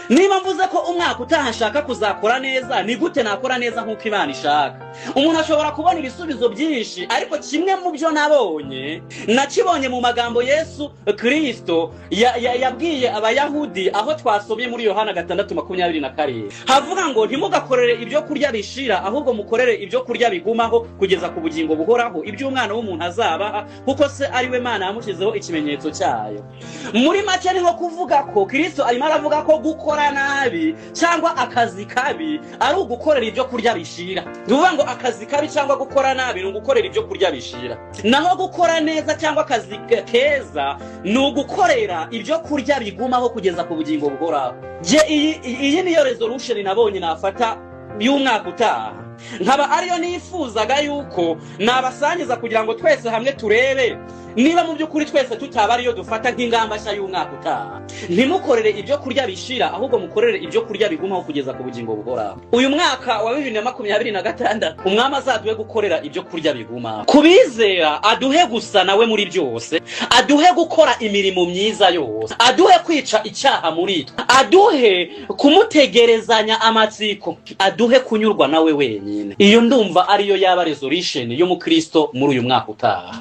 Niba mvuze ko umwaka utaha nshaka kuzakora neza, ni gute nakora neza nk'uko Imana ishaka? Umuntu ashobora kubona ibisubizo byinshi, ariko kimwe mu byo nabonye, nakibonye mu magambo Yesu Kirisito yabwiye Abayahudi, aho twasomye muri Yohana 6:27, havuga ngo: "Ntimugakorere ibyo kurya bishira, ahubwo mukorere ibyo kurya bigumaho kugeza ku bugingo buhoraho, ibyo Umwana w'umuntu azabaha, kuko Se ari we Mana yamushyizeho ikimenyetso cyayo." Muri make, ni nko kuvuga ko Kirisito arimo aravuga ko gukora nabi cyangwa akazi kabi ari ugukorera ibyo kurya bishira. Ni ukuvuga ngo akazi kabi cyangwa gukora nabi ni ugukorera ibyo kurya bishira, naho gukora neza cyangwa akazi keza ni ugukorera ibyo kurya bigumaho kugeza ku bugingo buhoraho. Jye iyi niyo resolution nabonye nafata y'umwaka utaha, nkaba ariyo nifuzaga yuko nabasangiza kugira ngo twese hamwe turebe niba mu by'ukuri twese tutaba ariyo dufata nk'ingamba nshya y'umwaka utaha. Ntimukorere ibyo kurya bishira, ahubwo mukorere ibyo kurya bigumaho kugeza ku bugingo buhoraho. Uyu mwaka wa 2026, Umwami azaduhe gukorera ibyo kurya bigumaho. Ku bizera, aduhe gusa nawe muri byose, aduhe gukora imirimo myiza yose, aduhe kwica icyaha muri twe, aduhe kumutegerezanya amatsiko, aduhe kunyurwa nawe wenyine. Iyo ndumva ariyo yaba resolution y'umukristo muri uyu mwaka utaha.